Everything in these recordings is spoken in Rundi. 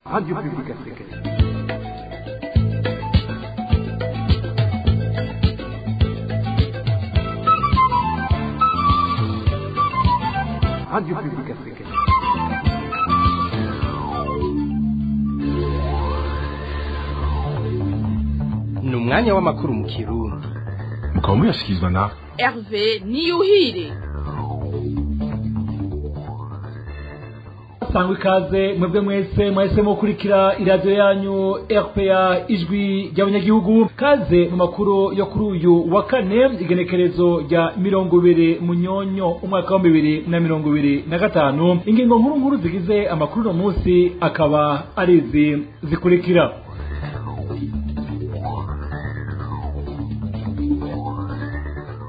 Radio Publique Africaine. Radio Publique Africaine. Ni umwanya w'amakuru mu Kirundi. Mukaba muyashyikirizwa na Hervé Niyuhire. Sangwa ikaze mwebwe mwese mwese mukurikira iradiyo yanyu RPA, Ijwi ry'Abanyagihugu. Kaze mu makuru yo kuri uyu wa kane, igenekerezo rya 20 Munyonyo umwaka wa 2025. Ingingo nkuru nkuru zigize amakuru uno munsi akaba ari izi zikurikira: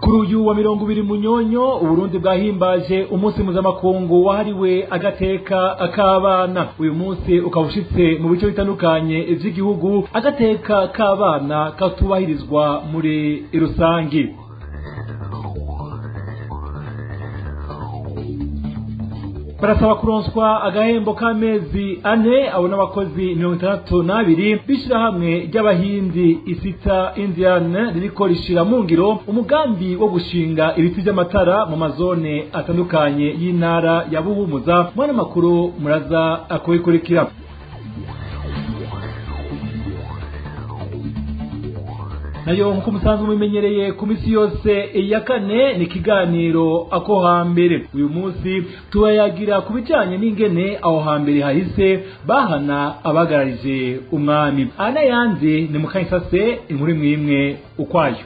Kuri uyu wa 20 Munyonyo, Uburundi bwahimbaje umunsi mpuzamakungu wahariwe agateka k'abana. Uyu munsi ukaba ushitse mu bice bitandukanye vy'igihugu agateka k'abana katubahirizwa muri rusangi. Barasaba kuronswa agahembo k'amezi 4 abo n'abakozi 62 b'ishirahamwe ry'Abahindi Isita Indian ririko rishira mu ngiro umugambi wo gushinga ibiti vy'amatara mu mazone atandukanye y'intara ya Buhumuza. Mwana makuru muraza akubikurikira. Nayo nkuko musanzwe mubimenyereye, ku misi yose ya kane ni ikiganiro Ako Hambere. Uyu munsi tubayagira ku bijanye n'ingene aho hambere hahise bahana abagararije umwami. Ana yandi ni mukanyisase inkuru imwe ukwayo.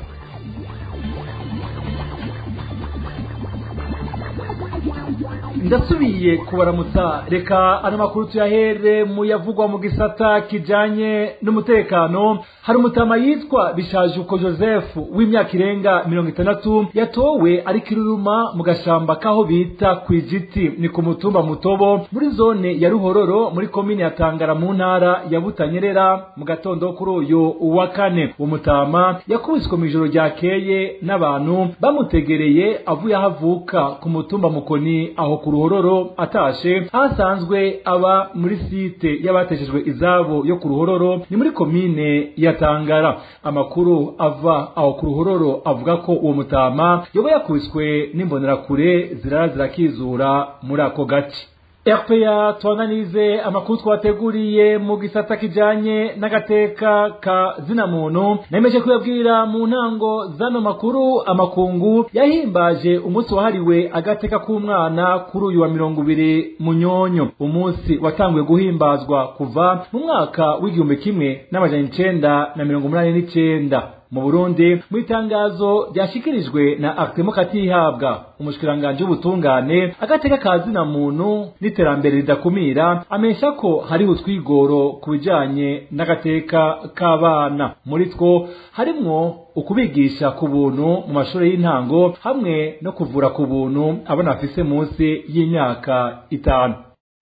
Ndasubiye kubaramutsa. Reka ano makuru tuyahere mu yavugwa mu gisata kijanye n'umutekano. Hari umutama yitwa Bishajuko Joseph w'imyaka irenga 60 yatowe ari kiruruma mu gashamba kaho bita Kwijiti, ni ku mutumba Mutobo muri zone ya Ruhororo muri komine ya Tangara mu ntara ya Butanyerera mu gatondo kuri uyu wa kane. Uwo mutama yakubiswe mu ijoro ryakeye n'abantu bamutegereye avuye aho avuka ku mutumba Mukoni aho ku Ruhororo, atashe ahasanzwe aba muri site y'abateshejwe izabo yo ku Ruhororo, ni muri komine ya Tangara. Amakuru ava aho ku Ruhororo avuga ko uwo mutama yoba yakubiswe n'imbonerakure zirara zirakizura muri ako gace. RPA twananize amakuru twateguriye mu gisata kijanye n'agateka ka zina muntu. Nemeje kuyabwira mu ntango zano makuru, amakungu yahimbaje umunsi wahariwe agateka k'umwana kuri uyu wa 20 Munyonyo. Umunsi watanguye guhimbazwa kuva mu mwaka w'1989 mu Burundi. Mu itangazo ryashikirijwe na Artemo Katihabwa, umushikiranganje w'ubutungane, agateka ka zina muntu n'iterambere ridakumira, amesha ko hari utwigoro ku bijanye n'agateka k'abana. Muri two harimwo ukubigisha ku buntu mu mashuri y'intango hamwe no kuvura ku buntu abana bafise munsi y'imyaka 5.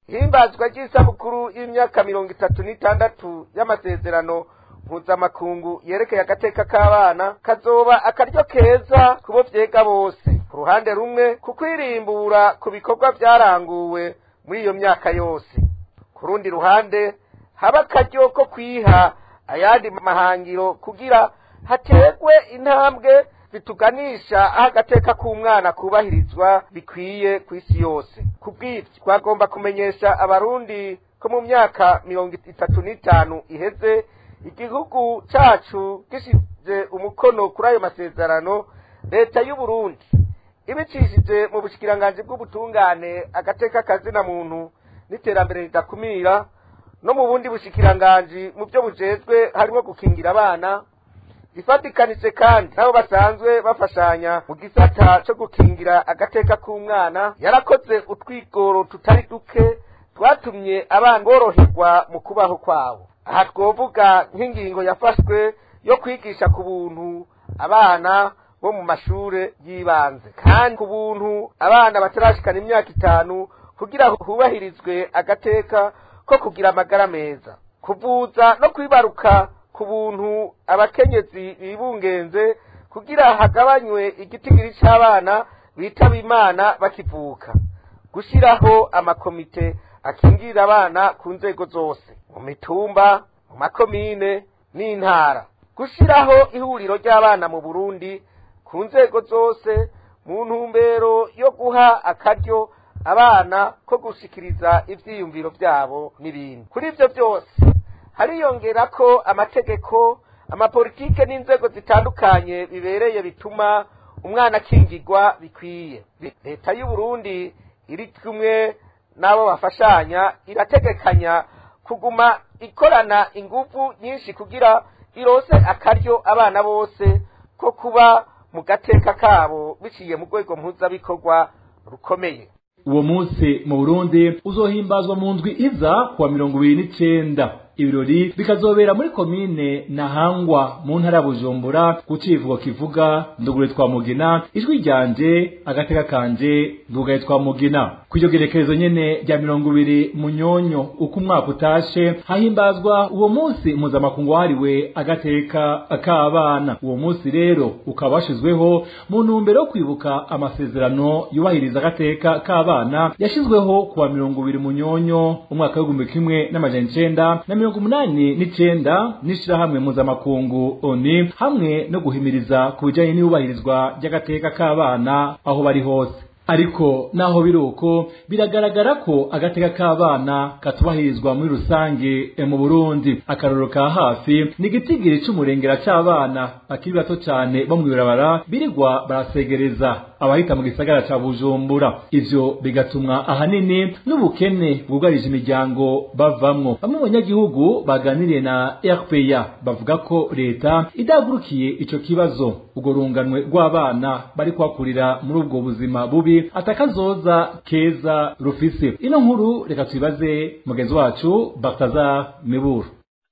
Himbazwa ry'isabukuru y'imyaka 36 y'amasezerano mpuzamakungu yerekeye agateka k'abana kazoba akaryo keza kubo vyega bose, ku ruhande rumwe kukwirimbura ku bikorwa vyaranguwe muri iyo myaka yose, ku rundi ruhande haba akaryo ko kwiha ayandi mahangiro kugira hategwe intambwe zituganisha aho agateka k'umwana kubahirizwa bikwiye ku isi yose. Kubw'ivyo twagomba kumenyesha Abarundi ko mu myaka 35 iheze igihugu cacu gishize umukono kuri ayo masezerano, leta y'u Burundi ibicishije mu bushikiranganji bw'ubutungane, agateka kazina muntu n'iterambere ridakumira, no mu bundi bushikiranganji mu byo bujejwe harimo gukingira abana, ifatikanije kandi nabo basanzwe bafashanya mu gisata co gukingira agateka k'umwana, yarakoze utwigoro tutari duke twatumye abana boroherwa mu kubaho kwabo. Aha twovuga nk'ingingo yafashwe yo kwigisha ku buntu abana bo mu mashure y'ibanze, kandi ku buntu abana batarashikana imyaka 5 kugira hubahirizwe agateka ko kugira amagara meza, kuvuza no kwibaruka ku buntu abakenyezi bibungenze kugira hagabanywe igitigiri c'abana bitaba Imana bakivuka, gushiraho amakomite akingira abana ku nzego zose, mu mitumba, mu makomine n'intara. Gushiraho ihuriro ry'abana mu Burundi ku nzego zose mu ntumbero yo guha akaryo abana ko gushikiriza ivyiyumviro vyabo n'ibindi. Kuri ivyo byose hariyongera ko amategeko, amapolitike n'inzego zitandukanye bibereye bituma umwana akingirwa bikwiye. Leta y'u Burundi iri kumwe n'abo bafashanya irategekanya kuguma ikorana ingufu nyinshi kugira irose akaryo abana bose ko kuba mu gateka kabo biciye mu rwego mpuzabikorwa rukomeye. Uwo munsi mu Burundi uzohimbazwa mu ndwi iza kuwa 29. Ibirori bikazobera muri komine Ntahangwa mu ntara ya Bujumbura ku civugo kivuga ndugure twa Mugina, ijwi ryanje agateka kanje ndugaye twa Mugina. Kw'iryo gerekerezo nyene rya 20 Munyonyo uko umwaka utashe hahimbazwa uwo munsi mpuzamakungu wahariwe agateka k'abana. Uwo munsi rero ukaba washizweho mu ntumbero yo kwibuka amasezerano yubahiriza agateka k'abana yashizweho kuwa 20 Munyonyo umwaka w'1989 n'ishirahamwe mpuzamakungu ONU, hamwe no guhimiriza ku bijanye n'iyubahirizwa ry'agateka k'abana aho bari hose. Ariko naho biruko biragaragara ko agateka k'abana katubahirizwa muri rusange mu Burundi. Akarorero ka hafi ni igitigiri c'umurengera c'abana bakiri bato cane bo mw'ibarabara birirwa barasegereza abahita mu gisagara ca Bujumbura. Ivyo bigatumwa ahanini n'ubukene bwugarije imiryango bavamwo. Bamwe mu banyagihugu baganiriye na RPA bavuga ko leta idahagurukiye ico kibazo, urwo runganwe rw'abana bari kwakurira muri ubwo buzima bubi atakazoza keza rufise. Ino nkuru reka tuibaze mugenzi wacu Balthazar Miburu.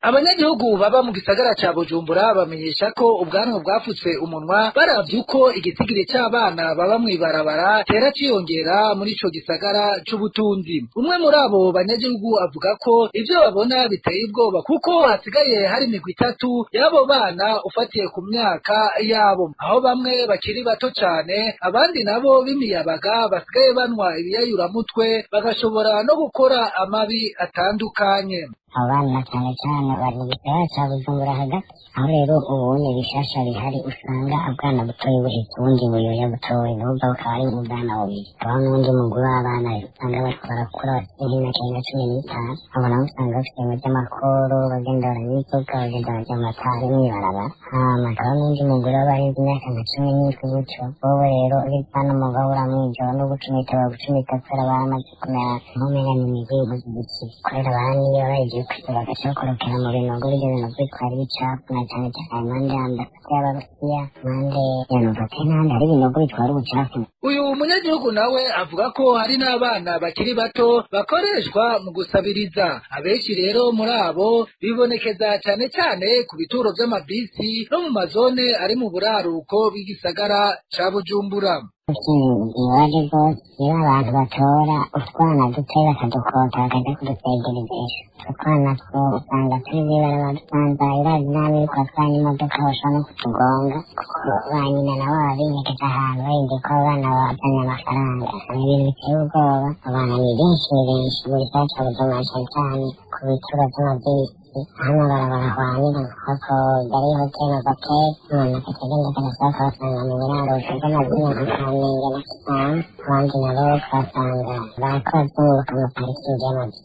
Abanyagihugu baba mu gisagara ca Bujumbura bamenyesha ko ubwanwa bwafutse umunwa baravye uko igitigiri c'abana baba mw'ibarabara tera ciyongera muri ico gisagara c'ubutunzi. Umwe muri abo banyagihugu avuga ko ivyo babona biteye ubwoba kuko hasigaye hari imigwi itatu y'abo bana ufatiye ku myaka yabo, aho bamwe bakiri bato cane, abandi nabo b'imiyabaga basigaye banwa ibiyayuramutwe bagashobora no gukora amabi atandukanye. Abana cyane cyane bari mu gisagara ca Bujumbura hagati, aho rero ubonye bishasha bihari usanga ubwana butoyi buhetse ubundi buyoya butoyi, n'ubwo bukaba ari ubwana bubiri. Hakabaho n'uwundi mugwi w'abana usanga bariko barakura bafite nk'imyaka irenga 15, abo nabo usanga bafite ibintu vy'amakoro, bagenda baranywa inzoga, bagenda barya amatabi mw'ibarabara. Hama hakabaho n'uwundi mugwi w'abarenze imyaka nka 17 gutyo, bobo rero bivana umugabo uramwijoro no gucumita bagucumita kubera baramaze kumera nk'umenga ni imigwi y'inkozi z'ikibi, kubera baniyo bagiye bagaca bakorokera mu binogo, ibyo binogo bitwara ibicafu na cane cane impande ya ambasade y'Abarusiya, impande ya Novotel n'ahandi hari ibinogo bitwara ubucafu. Uyu munyagihugu nawe avuga ko hari n'abana bakiri bato bakoreshwa mu gusabiriza. Abenshi rero muri abo bibonekeza cane cane ku bituro vy'amabisi no mu mazone ari mu buraruko bw'igisagara ca Bujumbura. Ibibazo rwose iyo abantu batora utwana dutoya bakadukota bakaja kudusegerezesha, utwo twana two usanga turi mw'ibarabara dusanzaye, urazi nabi uriko uratwara imodoka bashobora no kutugonga, kuko ba nyina nabo baba binyegeje ahantu barindiriye ko abo bana bazanye amafaranga. Ni ibintu biteye ubwoba, abana ni benshi ni benshi mu gisagara ca Bujumbura cane cane ku bituro vy'amabisi, aho amabarabara ahwanira nko Kigali Hotel Novotel, umuntu akagenda akajya akabasanga mu buraruko bw'amazina nka Kamenge na Kisange, abandi nabo ukabasanga barazunguruka mu parikingi y'amabisi.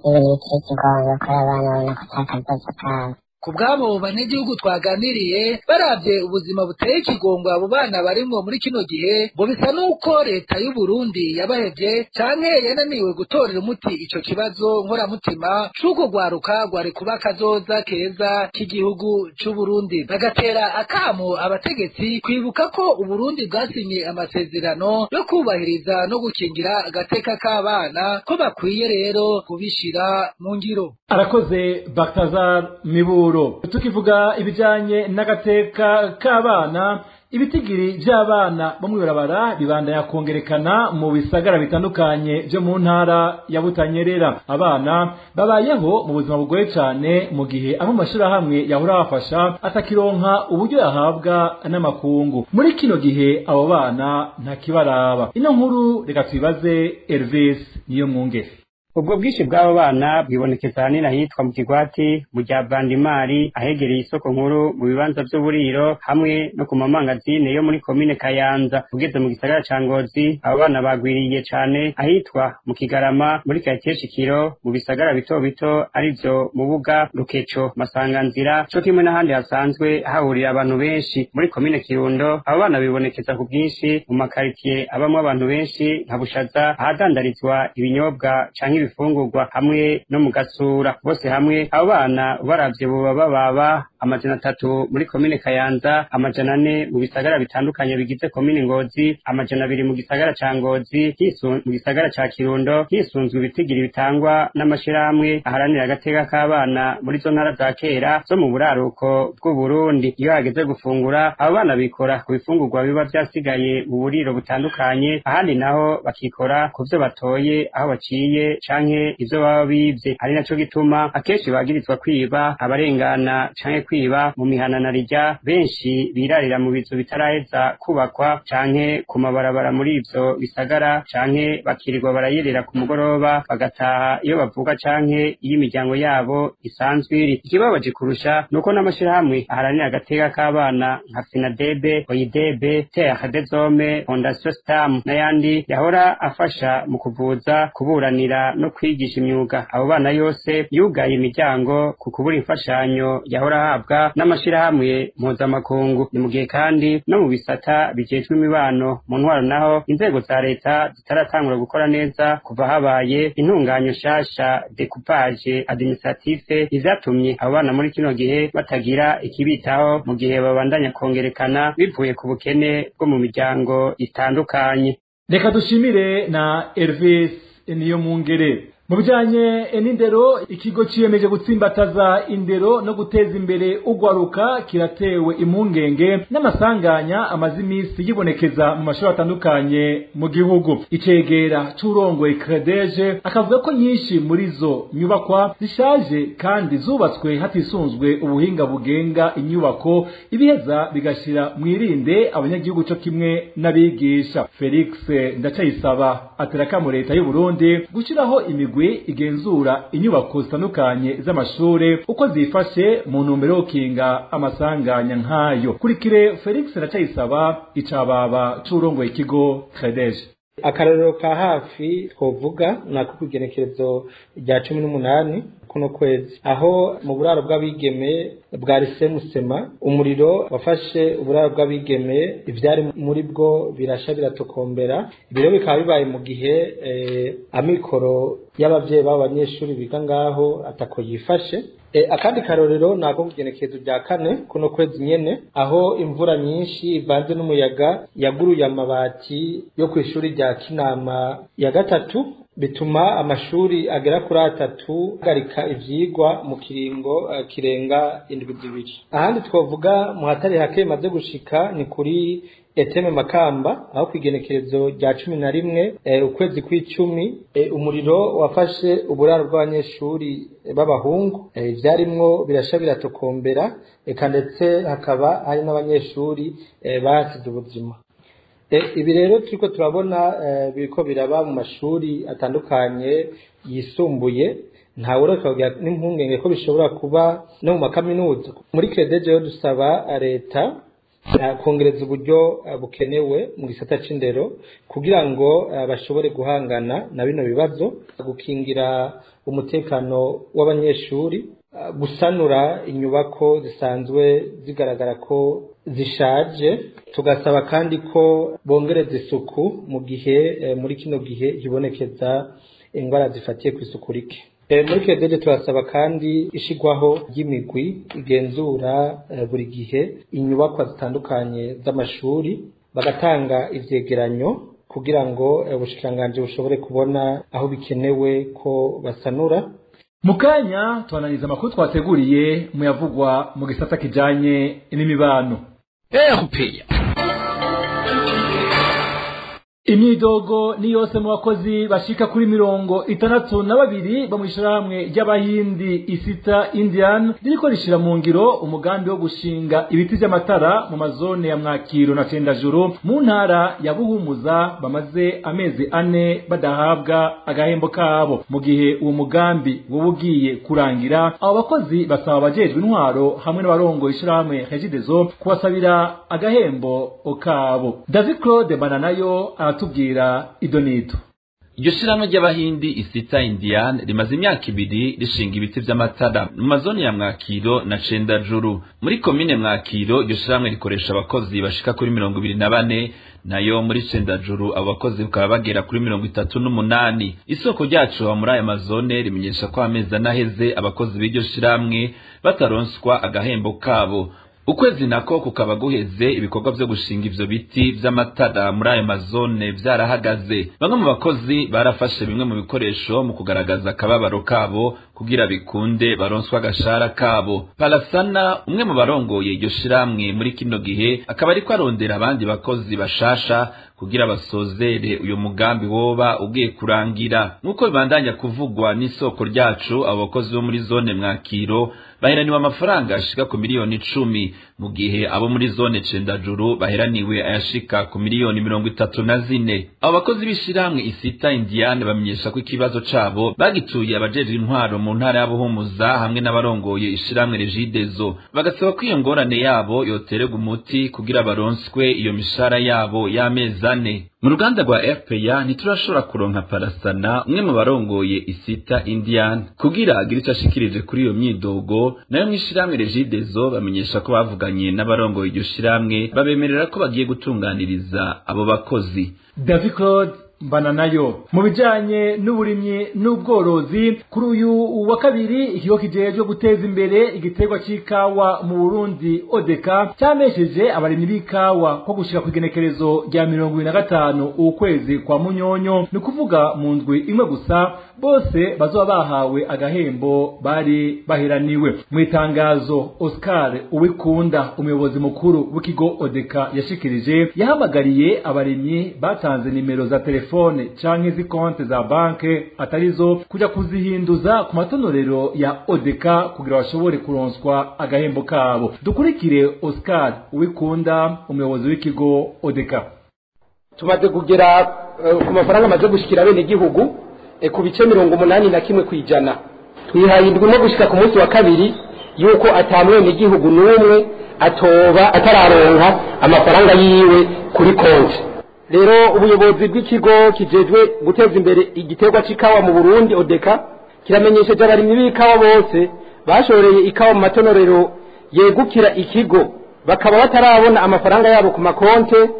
Ibintu biteye ikigongo kuri abana ubona ko ata kazoza kabo. Ku bw'abo banyagihugu twaganiriye, baravye ubuzima buteye ikigongo abo bana barimwo muri kino gihe, ngo bisa n'uko leta y'u Burundi yabahevye canke yananiwe gutorera umuti ico kibazo nkoramutima c'uko rwaruka rwari kuba kazoza keza k'igihugu c'u Burundi. Bagatera akamo abategetsi kwibuka ko Uburundi bwasinye amasezerano yo kubahiriza no gukingira agateka k'abana, ko bakwiye rero kubishira mu ngiro. Arakoze Balthazar Miburu. Tukivuga ibijanye n'agateka k'abana, ibitigiri by'abana bo mw'ibarabara bibandanya kongerekana mu bisagara bitandukanye byo mu ntara ya Butanyerera. Abana babayeho mu buzima bugoye cyane mu gihe amwe mu mashirahamwe yahora abafasha atakironka uburyo yahabwa n'amakungu. Muri kino gihe abo bana nta kibaraba. Ino nkuru reka tuyibaze Elvis Niyomwungere. Ubwo bwinshi bw'abo bana bwibonekeza ahanini ahitwa mu Kigwati, mu rya Bandimari, ahegereye isoko nkuru, mu bibanza vy'uburiro hamwe no ku mamangazine yo muri komine Kayanza. Ugeze mu gisagara ca Ngozi, abo bana bagwiriye cane ahitwa mu Kigarama, muri karitiye Shikiro, mu bisagara bito bito arivyo Mubuga, Rukeco, Masanganzira, co kimwe n'ahandi hasanzwe hahurira abantu benshi. Muri komine Kirundo, abo bana bibonekeza ku bwinshi mu makaritiye abamwo abantu benshi nka Bushaza, ahadandarizwa ibinyobwa canke ibifungurwa, hamwe no mu Gasura. Bose hamwe abo bana ubaravye boba bababa 300 muri komine Kayanza, 400 mu bisagara bitandukanye bigize komine Ngozi, 200 mu gisagara ca Ngozi, mu gisagara ca Kirundo, hisunzwe ibitigiri bitangwa n'amashirahamwe aharanira agateka k'abana muri zo ntara za kera zo mu buraruko bw'u Burundi. Iyo hageze gufungura, abo bana bikora ku bifungurwa biba vyasigaye mu buriro butandukanye, ahandi naho bakikora ku vyo batoye aho baciye canke ivyo baba bivye. Ari naco gituma akenshi bagirizwa kwiba abarengana canke kwiba mu mihananarirya. Benshi birarira mu bizu bitaraheza kubakwa canke ku mabarabara muri ivyo bisagara, canke bakirirwa barayerera ku mugoroba bagataha iyo bavuka canke iyo imiryango yabo isanzwe iri. Ikibabaje kurusha nuko n'amashirahamwe aharanira agateka k'abana nka FENADEB, OIDB, Terre des Hommes, Fondation Stam n'ayandi yahora afasha mu kuvuza, kuburanira no kwigisha imyuga abo bana yose yugaye imiryango ku kubura imfashanyo yahora ahabwa n'amashirahamwe mpuzamakungu. Ni mu gihe kandi no mu bisata bijejwe imibano mu ntwaro naho inzego za leta zitaratangura gukora neza kuva habaye intunganyo nshasha decoupage administratif, ivyatumye abo bana muri kino gihe batagira ikibitaho mu gihe babandanya kongerekana bivuye ku bukene bwo mu miryango itandukanye. Reka dushimire na Hervé niyo mungere. Mu bijanye n'indero, ikigo ciyemeje gutsimbataza indero no guteza imbere ugwaruka kiratewe impungenge n'amasanganya amaze imisi yibonekeza mu mashuri atandukanye mu gihugu. Icegera c'urongoye Credeje akavuga ko nyinshi muri zo nyubakwa zishaje kandi zubatswe hatisunzwe ubuhinga bugenga inyubako, ibiheza bigashira mwirinde abanyagihugu co kimwe n'abigisha. Felix Ndacayisaba atera kamo leta y'u Burundi gushiraho imigwi igenzura inyubako zitandukanye z'amashure uko zifashe mu ntumbero yo gukinga amasanganya nk'ayo. Kurikire Felix Ndacayisaba, icababa c'urongoye ikigo Credeje. Akarorero ka hafi twovuga nako kw'igenekerezo rya 18 kuno kwezi, aho mu buraro bw'abigeme bwa Lycée Musema umuriro wafashe uburaro bw'abigeme, ivyari muri bwo birasha biratokombera. Ibiro bikaba bibaye mu gihe amikoro y'abavyeyi b'abo banyeshuri biga ngaho atako yifashe. Akandi karorero nako kugenekerezo rya 4 kuno kwezi nyene, aho imvura nyinshi ivanze n'umuyaga yaguruye amabati yo kw'ishuri rya Kinama ya 3, bituma amashuri agera kuri 3 ahagarika ivyigwa mu kiringo kirenga indwi 2. Ahandi twovuga mu hatari hake maze gushika ni kuri Eteme Makamba, aho kwigenekerezo rya 11 ukwezi kw'icumi umuriro wafashe uburaro bw'abanyeshuri b'abahungu, ivyarimwo birasha biratokombera, eka ndetse hakaba hari n'abanyeshuri bahasize ubuzima. Ibi rero turiko turabona biriko biraba mu mashuri atandukanye yisumbuye, ntawureka kugira n'impungenge ko bishobora kuba no mu makaminuza. Muri Credeje yo dusaba leta kongereza uburyo bukenewe mu gisata c'indero kugira ngo bashobore guhangana na bino bibazo, gukingira umutekano w'abanyeshuri, gusanura inyubako zisanzwe zigaragara ko zishaje. Tugasaba kandi ko bongereza isuku mu gihe muri kino gihe hibonekeza ingwara zifatiye ku isuku rike. Muri Credeje turasaba kandi ishigwaho ry'imigwi igenzura buri gihe inyubakwa zitandukanye z'amashuri, bagatanga ivyegeranyo kugira ngo ubushikiranganji bushobore kubona aho bikenewe ko basanura. Mukanya tuanaliza amakuru twateguriye muyavugwa mu gisata kijanye n'imibano. RPA. Imyidogo ni yose mu bakozi bashika kuri 62 bo mw'ishirahamwe ry'Abahindi Isita Indian ririko rishira mu ngiro umugambi wo gushinga ibiti vy'amatara mu mazone ya Mwakiro na Cendajuru mu ntara ya Buhumuza, bamaze amezi 4 badahabwa agahembo kabo. Mu gihe uwo mugambi woba ugiye kurangira, abo bakozi basaba abajejwe intwaro hamwe n'abarongoye ishirahamwe Regideso kubasabira agahembo kabo. David Claude Bananayo aratubwira idonito. Iryo shirahamwe ry'Abahindi Isita Indian rimaze imyaka 2 rishinga ibiti vy'amatara mu mazone ya Mwakiro na Cendajuru. Muri komine Mwakiro iryo shirahamwe rikoresha abakozi bashika kuri 24, nayo muri Cendajuru abo bakozi bakaba bagera kuri 38. Isoko ryacu muri aya mazone rimenyesha ko amezi anaheze abakozi b'iryo shirahamwe bataronswa agahembo kabo. Ukwezi nako kukaba guheze ibikorwa vyo gushinga ivyo biti vy'amatara muri ayo mazone vyarahagaze. Bamwe mu bakozi barafashe bimwe mu bikoresho mu kugaragaza akababaro kabo kugira bikunde baronswa agashara kabo. Palasana, umwe mu barongoye iryo shiramwe muri kino gihe, akaba ariko arondera abandi bakozi bashasha kugira basozere uyu mugambi woba ugiye kurangira. Nkuko bibandanya kuvugwa n'isoko ryacu, abo bakozi bo muri zone Mwakiro baheraniwe amafaranga ashika ku miliyoni 10, mu gihe abo muri zone Cendajuru baheraniwe ayashika ku miliyoni 34. Abo bakozi b'ishirahamwe Isita Indiane bamenyesha ko ikibazo cabo bagituye abajejwe intwaro mu ntara ya Buhumuza hamwe n'abarongoye ishirahamwe Regideso, bagasaba ko iyo ngorane yabo yotererwa umuti kugira baronswe iyo mishahara yabo y'amezi 4. Mu ruganda rwa RPA ntiturashobora kuronka Parasana, umwe mu barongoye Isita Indian, kugira agire ico ashikirije kuri iyo myidogo. Nayo mw'ishirahamwe Regideso bamenyesha ko bavuganye n'abarongoye iryo shirahamwe babemerera ko bagiye gutunganiriza abo bakozi. David Claude Mbananayo. Mu bijanye n'uburimyi n'ubworozi, kuri uyu wa kabiri ikigo kijejwe guteza imbere igiterwa c'ikawa mu Burundi Odeka cyamesheje abarimyi b'ikawa ko gushika kw'igenekerezo rya 25 ukwezi kwa Munyonyo, ni kuvuga mu ndwi imwe gusa, bose bazoba bahawe agahembo bari baheraniwe. Mu itangazo Oscar Uwikunda, umuyobozi mukuru w'ikigo Odeka, yashikirije, yahamagariye abarimyi batanze nimero za telefone canke z'ikonte za banke atarizo kuja kuzihinduza ku matonorero ya Odeka kugira bashobore kuronswa agahembo kabo. Dukurikire Oscar Uwikunda, umuyobozi w'ikigo Odeka. Tumaze kugera ku mafaranga amaze gushikira bene igihugu ku bice 81%. Twihaye indwi no gushika ku munsi wa kabiri yuko atamwene igihugu n'umwe atoba atararonka amafaranga yiwe kuri konti. Rero ubuyobozi bw'ikigo kijejwe guteza imbere igiterwa c'ikawa mu Burundi Odeka kiramenyesheje abarimyi b'ikawa bose bashoreye ikawa mu matonorero yegukira ikigo bakaba batarabona amafaranga yabo ku makonte,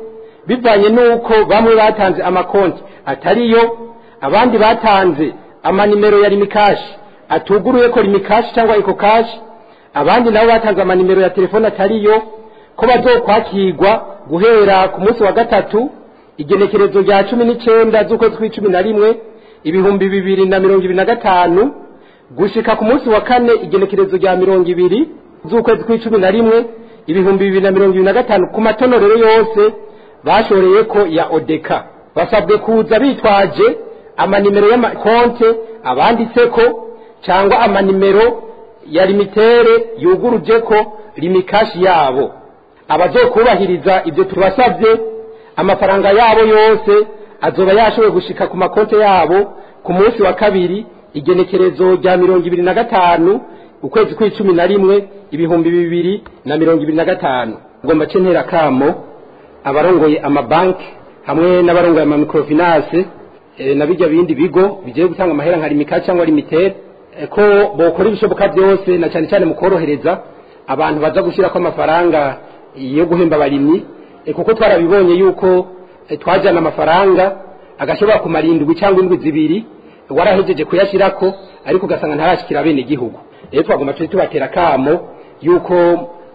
bivanye nuko bamwe batanze amakonte atariyo, abandi batanze amanimero ya Limikashi atuguruye ko Limikashi cyangwa Ecocash, abandi nabo batanze amanimero ya telefone atariyo, ko bazokwakirwa guhera ku munsi wa gatatu igenekerezo rya 19 z'ukwezi kwa 11 2025 gushika ku munsi wa kane igenekerezo rya 20 z'ukwezi kwa 11 2025 ku matonorero yose bashoreye ko ya Odeka. Basabwe kuza bitwaje amanimero y'amakonte abanditseko cyangwa amanimero ya limitere yuguruje ko Limikashi yabo. Abazokubahiriza ibyo tubasabye, amafaranga yabo yose azoba yashoboye gushika ku makonte yabo ku munsi wa kabiri igenekerezo rya 25 ukwezi kwa 11 2025. Ngomba centera kamo abarongoye amabanki hamwe n'abarongoye ama microfinance na bijya bindi bigo bigiye gutanga amahera nka Limikashi cyangwa Limitere, ko bokora ibishoboka byose na cyane cyane mu korohereza abantu baza gushira ko amafaranga yo guhemba abarimyi, kuko twarabibonye yuko twajana amafaranga agashobora kumara indwi cyangwa indwi zibiri warahejeje kuyashirako, ariko ugasanga ntarashikira bene igihugu. Rero twagomba tubatera kamo yuko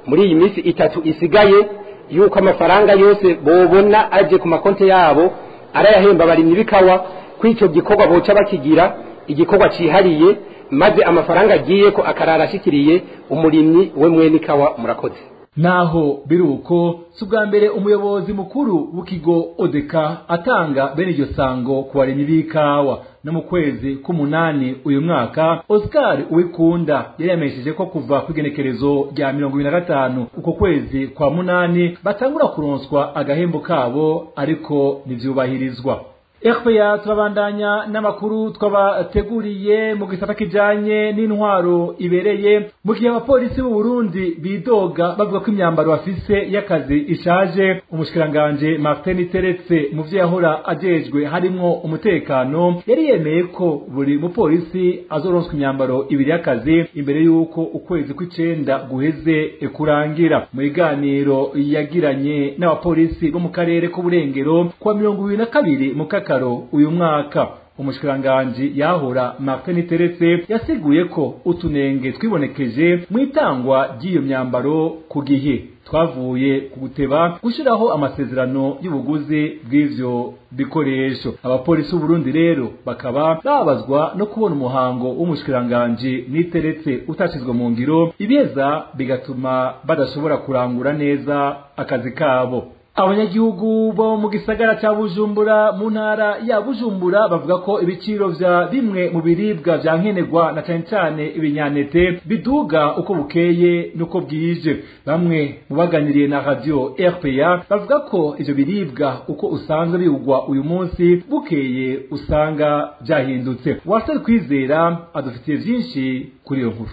muri iyi minsi 3 isigaye yuko amafaranga yose bobona aje ku makonte yabo arayahemba abarimyi bikawa, kwico gikorwa boca bakigira igikorwa cihariye, maze amafaranga agiye ko akarara ashikiriye umurimyi we mwene ikawa. Murakoze. Naho biruko si ubwa mbere umuyobozi mukuru w'ikigo Odeka atanga bene iryo sango ku barimyi b'ikawa. No mu kwezi k'umunani uyu mwaka, Oscar Uwikunda yari yamenyesheje ko kuva ku igenekerezo rya 25 uko kwezi kwa munani batangura kuronswa agahembo kabo, ariko ntivyubahirizwa. RPA turabandanya n'amakuru twabateguriye mu gisata kijanye n'intwaro ibereye. Mu gihe abapolisi b'u Burundi bidoga bavuga ko imyambaro bafise y'akazi ishaje, umushikiranganje Martin Teretse mu vyo yahora ajejwe harimwo umutekano yari yemeye ko buri mupolisi azoronswa imyambaro ibiri y'akazi imbere y'uko ukwezi kw'icenda guheze kurangira. Mu biganiro yagiranye n'abapolisi bo mu karere k'uburengero kuwa 22 mu Kakaro uyu mwaka, umushikiranganji yahora Martin Teretse yasiguye ko utunenge twibonekeje mu itangwa ry'iyo myambaro ku gihe twavuye ku guteba gushiraho amasezerano y'ubuguzi bw'ivyo bikoresho. Abapolisi b'u Burundi rero bakaba babazwa no kubona umuhango w'umushikiranganji Niteretse utashizwe mu ngiro, ibiheza bigatuma badashobora kurangura neza akazi kabo. Abanyagihugu bo mu gisagara ca Bujumbura mu ntara ya Bujumbura bavuga ko ibiciro vya bimwe mu biribwa vya nkenerwa na cane cane ibinyanete biduga uko bukeye nuko bwije. Bamwe mu baganiriye na radio RPA bavuga ko ivyo biribwa uko usanzwe bigurwa uyu munsi, bukeye usanga vyahindutse. Walter Kwizera adufitiye vyinshi kuri iyo nkuru.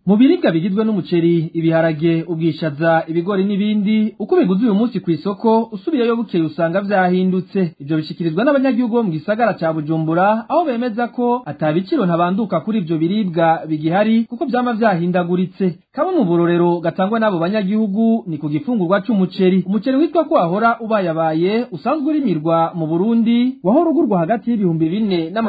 Mu biribwa bigizwe n'umuceri, ibiharage, ubwishaza, ibigori n'ibindi, uko biguze uyu munsi ku isoko, usubiyeyo bukeye usanga vyahindutse. Ivyo bishikirizwa n'abanyagihugu bo mu gisagara ca Bujumbura, aho bemeza ko ata biciro ntabanduka kuri ivyo biribwa bigihari kuko vyama vyahindaguritse. Kamwe mu burorero gatangwa n'abo banyagihugu ni ku gifungurwa c'umuceri. Umuceri witwa ko wahora ubayabaye usanzwe urimirwa mu Burundi, wahora ugurwa hagati y'4500 na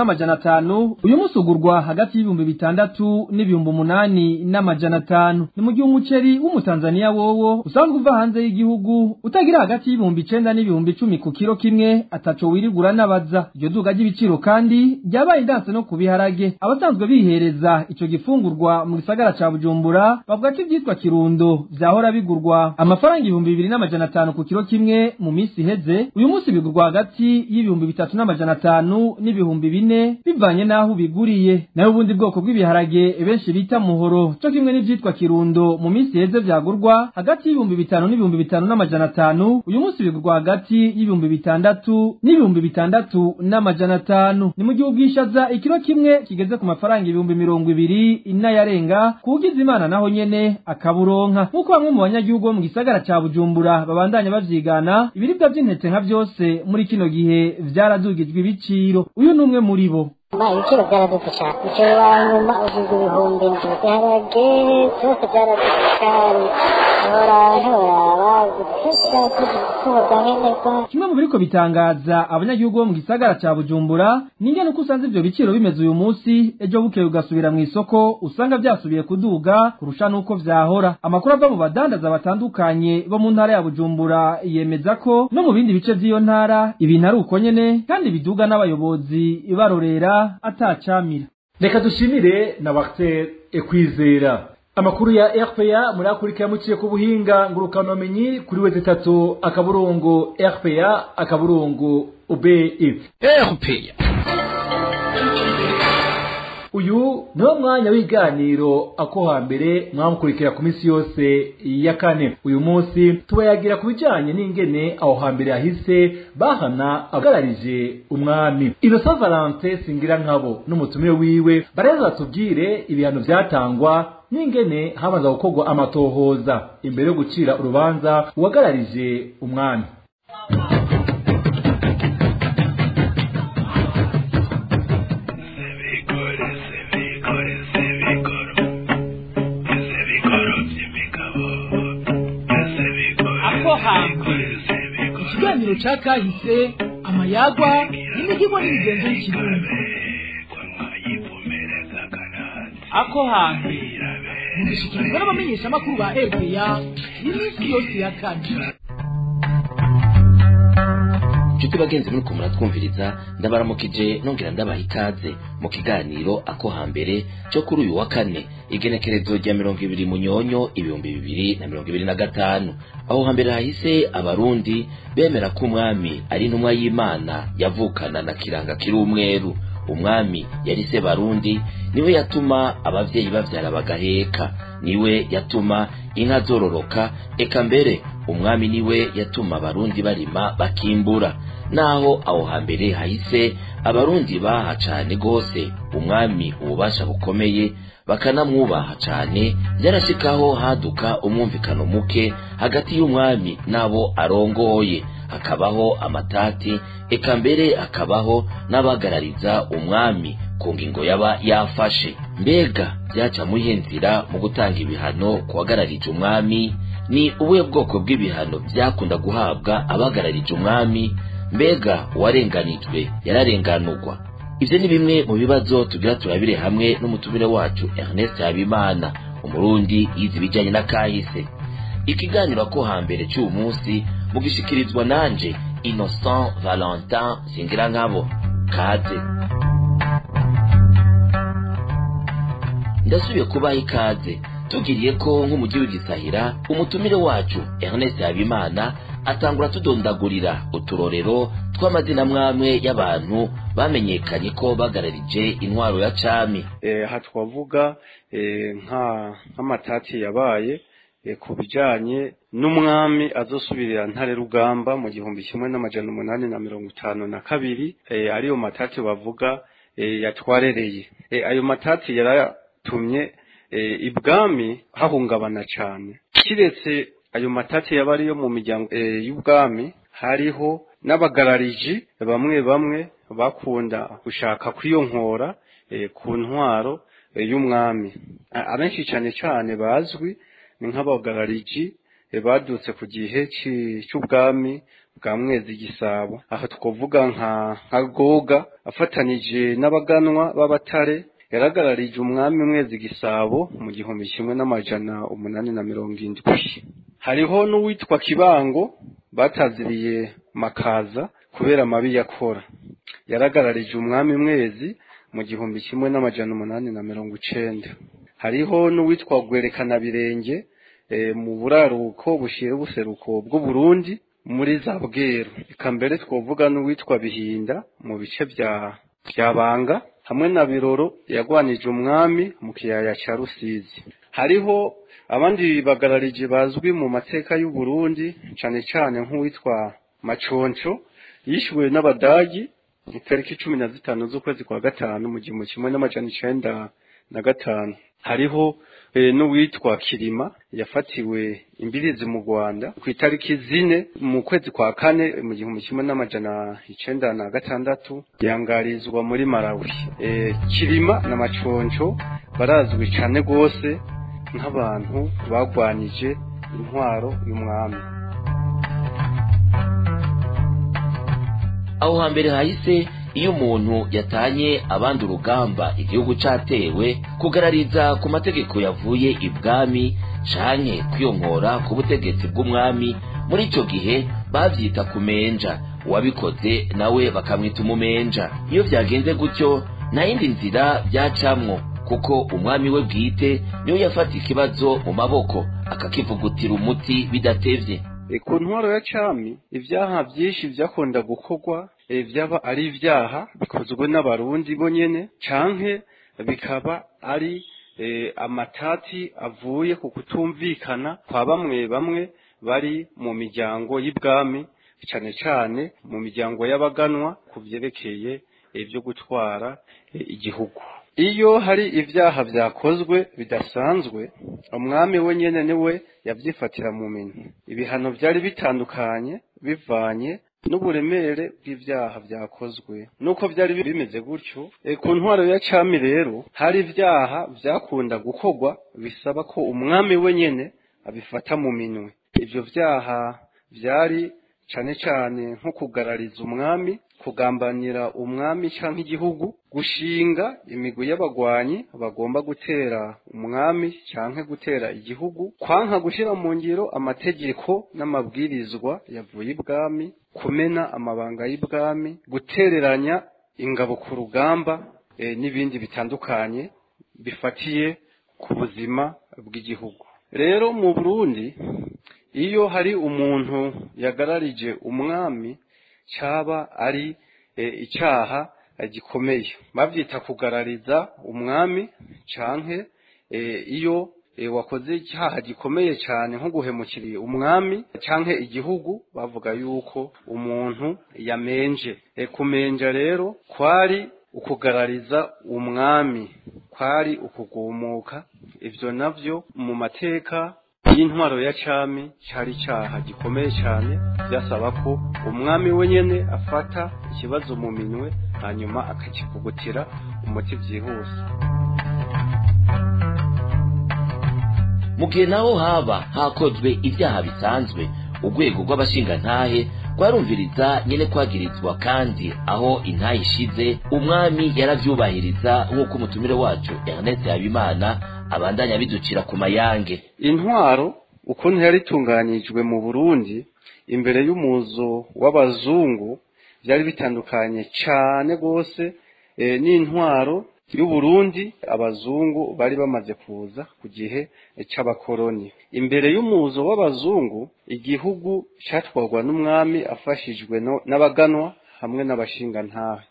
5500, uyu munsi ugurwa hagati y'6000 n'8500. Ni mu gihe umuceri w'umutanzaniya wowo usanzwe uva hanze y'igihugu utagira hagati y'9000 n'10,000 ku kiro kimwe, ataco wirigura n'abaza. Iryo duga ry'ibiciro kandi ryabaye indanse no ku biharage. Abasanzwe bihereza ico gifungurwa mu gisagara ca Bujumbura bavuga ko ivyitwa kirundo vyahora bigurwa amafaranga 2500 ku kiro kimwe mu minsi iheze, uyu munsi bigurwa hagati y'3500 n'4000 bivanye n'aho ubiguriye. Nayo ubundi bwoko bw'ibiharage benshi bita muhoro co kimwe n'ivyitwa kirundo mu minsi iheze vyagurwa hagati y'5000 n'5500, uyu munsi bigurwa hagati y'6000 n'6500. Ni mu gihe ubwishaza ikiro kimwe kigeze ku mafaranga 20,000 n'ayarenga, kugize Imana naho nyene akaburonka. Nk'uko bamwe mu banyagihugu bo mu gisagara ca Bujumbura babandanya bavyigana, ibiribwa vy'intete nka vyose muri kino gihe vyaradugijwe ibiciro. Uyu ni umwe muri bo. Ibiciro byaraduze cyane. Umuceri wa nyuma ugizwe 7000, ibiharage byose byaraduze cyane, ntiworaba nkenerwa. Kimwe mu biriko bitangaza abanyagihugu bo mu gisagara ca Bujumbura ni ingene uko usanze ivyo biciro bimeze uyu munsi, ejo bukeye ugasubira mw'isoko usanga vyasubiye kuduga kurusha n'uko vyahora. Amakuru ava mu badandaza batandukanye bo mu ntara ya Bujumbura yemeza ko no mu bindi bice vy'iyo ntara ibintu ari uko nyene, kandi biduga n'abayobozi barorera atacamira. Reka dushimire na Walter Ekwizera. Amakuru ya RPA murakurikira muciye ku buhinga ngurukanomenyi kuri wezi 3 akaburungu RPA akaburungu UBI. RPA. Uyu niwo mwanya w'iganiro ako hambere mwamukurikira ku minsi yose ya kane. Uyu munsi tubayagira ku bijanye n'ingene aho hambere hahise bahana abagararije umwami. Innocent Valentin Singirankabo n'umutumire wiwe bareza batubwire ibihano vyatangwa n'ingene habanza gukorwa amatohoza imbere yo gucira urubanza uwagararije umwami. Ikiganiro ca kahise, amayagwa n'imigirwa n'imigenzo y'ikirundi. Ako hambere mugishikirizwa n'abamenyeshamakuru ba RPA iminsi yose ya kane. Nshuti bagenzi muri muratwumviriza, ndabaramukije nongera ndabaha ikaze mu kiganiro Ako Hambere cyo kuri uyu wa kane, igenekerezo rya 20 Munyonyo 2025. Aho hambere hahise Abarundi bemera ko umwami ari intumwa y'Imana yavukana na Kiranga kiri umweru. Umwami yari se Barundi, niwe yatuma abavyeyi bavyara bagaheka, niwe yatuma inka zororoka, eka mbere umwami niwe yatuma Abarundi barima bakimbura. Naho aho hambere hahise Abarundi baha cane gose umwami ububasha bukomeye, bakanamwubaha cane, byarashikaho haduka umwumvikano muke hagati y'umwami n'abo arongoye, hakabaho amatati, eka mbere hakabaho n'abagarariza umwami ku ngingo yaba yafashe. Mbega byaca muyihe nzira mu gutanga ibihano kubagararije umwami? Ni ubuhe bwoko bw'ibihano byakunda guhabwa abagararije umwami? Mbega uwarenganijwe yararenganurwa? Ivyo ni bimwe mu bibazo tugira turabire hamwe n'umutumire wacu Ernest Habimana, Umurundi yize ibijanye n'akahise. Ikiganiro Ko Hambere cy'uyu munsi mugishikirizwa nanje Innocent Valentin Singirankabo. Kaze. Ndasubiye kubaha ikaze. Tugiriye ko nk'umujyi w'igisahira, umutumire wacu Ernest Habimana atangura tudondagurira uturorero tw'amazina mwamwe y'abantu bamenyekanye ko bagararije intwaro ya cami. Aha twavuga nk'amatati yabaye ku bijanye n'umwami azosubirira Ntare Rugamba mu 1852, ariyo matati bavuga yatwarereye. Ayo matati yaratumye ibwami hahungabana cyane. Kiretse ayo matati yaba ariyo mu miryango y'ubwami, hariho n'abagarariji bamwe bamwe bakunda gushaka kwiyonkora ku ntwaro y'umwami. Abenshi cyane cyane bazwi ni nk'abagarariji badutse ku gihe cy'ubwami bwa Mwezi Gisabo. Aho twavuga nka Goga afatanije n'abaganwa b'abatare, yaragararije umwami Mwezi Gisabo mu 1870. Hariho n'uwitwa Kibango bataziriye Makaza kubera amabi yakora, yaragararije umwami Mwezi mu 1890. Hariho n'uwitwa Gwerekana Birenge mu buraruko bushira ubuseruko bw'u Burundi muri za Bweru. Eka mbere twovuga n'uwitwa Bihinda mu bice bya Banga, hamwe na Biroro yagwanije umwami mu kiyaya cya Rusizi. Hariho abandi bagararije bazwi mu mateka y'u Burundi, cane cane nk'uwitwa Maconco yishyuwe n'Abadagi itariki 15 z'ukwezi kwa gatanu mu 1905. Hariho n'uwitwa Kirima yafatiwe imbirizi mu Rwanda ku itariki 4 mu kwezi kwa kane mu 1906, yangarizwa muri Malawi. Kirima na Maconco barazwi cyane gose nk'abantu bagwanije intwaro y'umwami. Aho hambere hahise, iyo umuntu yatanye abandi urugamba igihugu catewe, kugarariza ku mategeko yavuye ibwami canke kwiyonkora ku butegetsi bw'umwami, muri ico gihe bavyita kumenja, uwabikoze nawe bakamwita umumenja. Iyo vyagenze gutyo nta yindi nzira byacamwo, kuko umwami we bwite niwe yafata ikibazo mu maboko akakivugutira umuti bidatevye. Ku ntwaro ya cami, ibyaha byinshi byakunda gukorwa byaba ari ibyaha bikozwe n'Abarundi bonyene, canke bikaba ari amatati avuye ku kutumvikana kwa bamwe bamwe bari mu miryango y'ibwami, cane cane mu miryango y'abaganwa ku vyerekeye ibyo gutwara igihugu. Iyo hari ibyaha vyakozwe bidasanzwe, umwami wenyene niwe yavyifatira mu minwe. Ibihano vyari bitandukanye bivanye n'uburemere bw'ibyaha vyakozwe. Nuko vyari bimeze gutyo ku ntwaro ya cami rero, hari ibyaha vyakunda gukorwa bisaba ko umwami wenyene abifata mu minwe. Ivyo vyaha vyari cane cane nko kugarariza umwami, kugambanira umwami canke igihugu, gushinga imigwi y'abagwanyi bagomba gutera umwami canke gutera igihugu, kwanka gushira mu ngiro amategeko n'amabwirizwa yavuye ibwami, kumena amabanga y'ibwami, gutereranya ingabo ku rugamba, n'ibindi bitandukanye bifatiye ku buzima bw'igihugu. Rero mu Burundi iyo hari umuntu yagararije umwami caba ari icyaha gikomeye, bavyita kugarariza umwami, canke iyo wakoze icyaha gikomeye cyane nko guhemukira umwami canke igihugu, bavuga yuko umuntu yamenje. Kumenja rero kwari ukugarariza umwami, kwari ukugumuka. Ivyo navyo mu mateka y'intwaro ya cami cari icyaha gikomeye cyane, byasaba ko umwami wenyene afata ikibazo mu minwe hanyuma akakivugutira umuti byihuse. Mu gihe naho haba hakozwe ibyaha bisanzwe, urwego rw'abashingantahe rwarumviriza nyene kwagirizwa, kandi aho intahe ishize umwami yaravyubahiriza, nk'uko umutumire wacu Ernest Habimana abandanya biducira ku mayange. Intwaro ukuntu yari itunganijwe mu Burundi imbere y'umuzo w'abazungu byari bitandukanye cyane rwose n'intwaro y'Uburundi abazungu bari bamaze kuza ku gihe c'abakoroni. Imbere y'umuzo w'abazungu igihugu catwarwa n'umwami afashijwe n'abaganwa hamwe n'abashingantahe.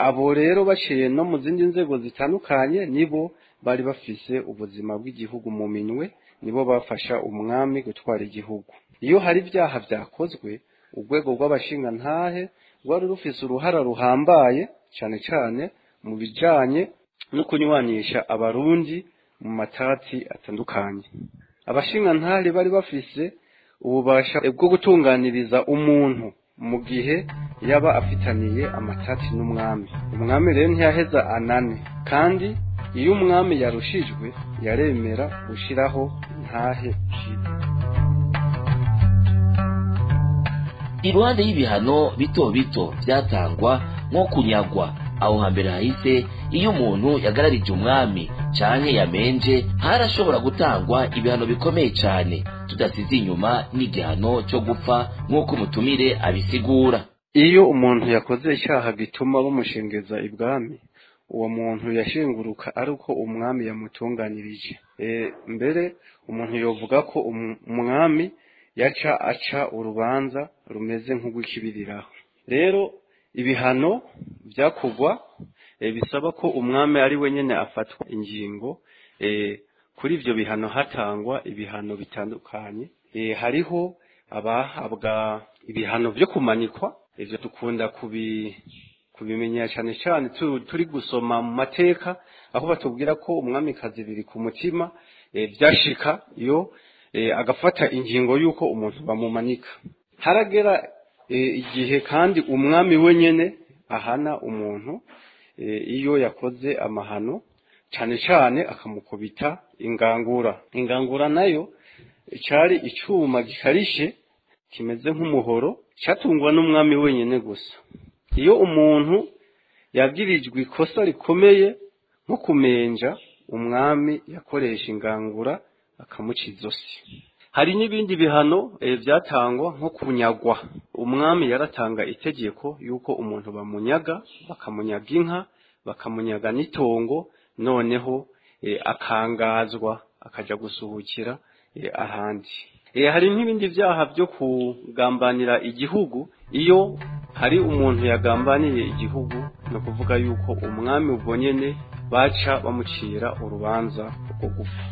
Abo rero baciye no mu zindi nzego zitandukanye, nibo bari bafise ubuzima bw'igihugu mu minwe, nibo bafasha umwami gutwara igihugu. Iyo hari ibyaha vyakozwe, urwego rw'abashingantahe rwari rufise uruhara ruhambaye cyane cyane mu bijanye no kunywanisha abarundi mu matati atandukanye. Abashingantahe bari bafise ububasha bwo gutunganiriza umuntu mu gihe yaba afitaniye amatati n'umwami. Umwami rero ntiyaheza anane, kandi iyo umwami yarushijwe yaremera gushiraho intahe. Iruhande y'ibihano bito bito byatangwa nko kunyagwa, aho hambere hahise iyo umuntu yagararije umwami canke yamenje harashobora gutangwa ibihano bikomeye cane, tudasize inyuma n'igihano cyo gupfa nk'uko umutumire abisigura. Iyo umuntu yakoze icyaha gituma bamushengeza ibwami, uwo muntu yashenguruka ari uko umwami yamutunganirije. Mbere umuntu yovuga ko umwami yaca aca urubanza rumeze nk'ugwikibiriraho. Rero ibihano byakugwa bisaba ko umwami ari wenyene afatwa ingingo. Kuri ivyo bihano hatangwa ibihano bitandukanye. Hariho abahabwa ibihano byo kumanikwa, ivyo dukunda kubimenya cyane cyane turi gusoma mu mateka, aho batubwira ko umwamikazi biri ku mutima byashika iyo agafata ingingo y'uko umuntu bamumanika. Haragera igihe kandi umwami wenyene ahana umuntu iyo yakoze amahano, cyane cyane akamukubita ingangura. Ingangura nayo cyari icuma gikarishe kimeze nk'umuhoro, cyatungwa n'umwami wenyene gusa. Iyo umuntu yagirijwe ikosa rikomeye nko kumenja, umwami yakoresha ingangura akamuca izosi. Hari n'ibindi bihano byatangwa nko kunyagwa. Umwami yaratanga itegeko yuko umuntu bamunyaga, bakamunyaga inka, bakamunyaga n'itongo, noneho akangazwa akaja gusuhukira ahandi. Hari n'ibindi byaha byo kugambanira igihugu. Iyo hari umuntu yagambaniye igihugu, no kuvuga yuko umwami ubwo nyene baca bamucira urubanza rwo gupfa.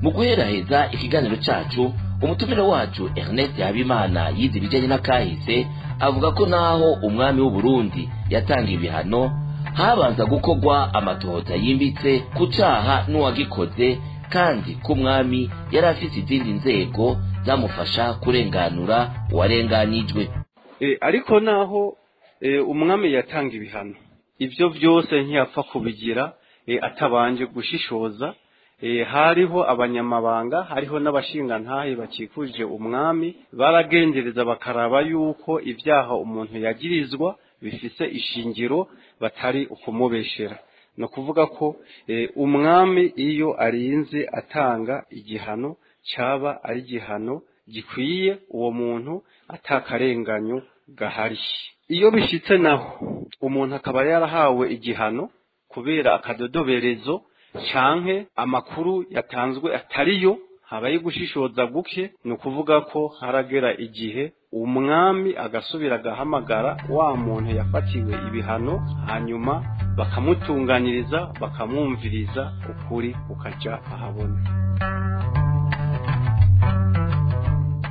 Mu guheraheza ikiganiro cacu, umutumire wacu Ernest Habimana yize ibijanye n'akahise, avuga ko naho umwami w'u Burundi yatanga ibihano, habanza gukorwa amatohoza yimbitse ku caha n'uwagikoze, kandi ko umwami yari afise izindi nzego zamufasha kurenganura uwarenganijwe. Ariko naho umwami yatanga ibihano, ivyo vyose ntiyapfa kubigira atabanje gushishoza Hariho abanyamabanga, hariho n'abashingantahe bakikuje umwami, baragendereza bakaraba yuko ibyaha umuntu yagirizwa bifise ishingiro, batari ukumubeshera. No kuvuga ko umwami iyo arinze atanga igihano cyaba ari igihano gikwiye uwo muntu, atakarenganyo gahari. Iyo bishitse naho umuntu akaba yarahawe igihano kubera akadodoberezo canke amakuru yatanzwe atariyo, habaye gushishoza guke, ni ukuvuga ko haragera igihe umwami agasubira agahamagara wa muntu yafatiwe ibihano, hanyuma bakamutunganiriza, bakamwumviriza, ukuri kukaja ahabona.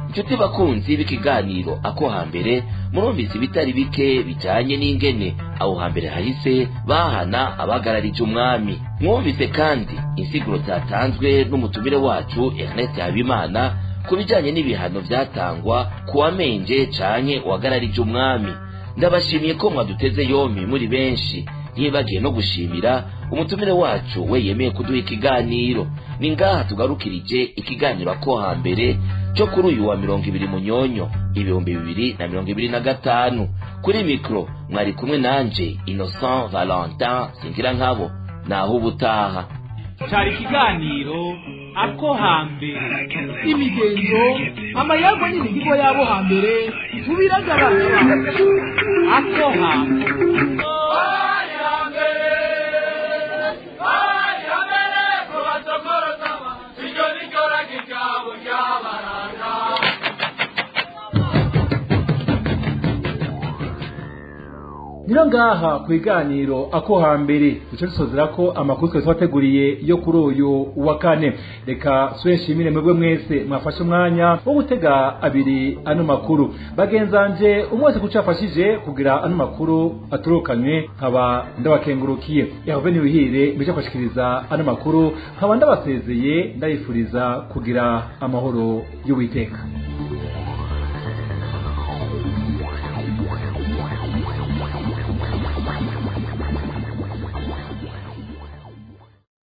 Inshuti bakunzi b'ikiganiro Ako Hambere, murumvise ibitari bike bijanye n'ingene aho hambere hahise bahana abagararije umwami. Mwumvise kandi insiguro zatanzwe n'umutumire wacu Ernest Habimana ku bijanye n'ibihano vyatangwa ku wamenje canke uwagararije umwami. Ndabashimiye ko mwaduteze yompi muri benshi, ntibagiye no gushimira umutumire wacu we yemeye kuduha ikiganiro. Ni ngaha tugarukirije ikiganiro Ako Hambere cyo kuri uyu wa 20 Munyonyo 2025. Kuri mikro mwari kumwe nanje Innocent Valentin Singira nkabo, naho ubutaha. Cari ikiganiro Ako Hambere, imigenzo, amayagwa n'imihigo yabo hambere tubiragabana. Ako Hambere. Nino ngaha ku iganiro Ako Hambere duce dusozera ko amakuru twari twateguriye yo kuri uyu wa kane. Reka nshimire mwebwe mwese mwafashe umwanya wo gutega abiri ano makuru. Bagenzanje umwe wese kuco yafashije kugira ano makuru aturukanywe, nkaba ndabakengurukiye. Yehova niwihire mbije kwashikiriza ano makuru, nkaba ndabasezeye, ndabifuriza kugira amahoro y'Uwiteka.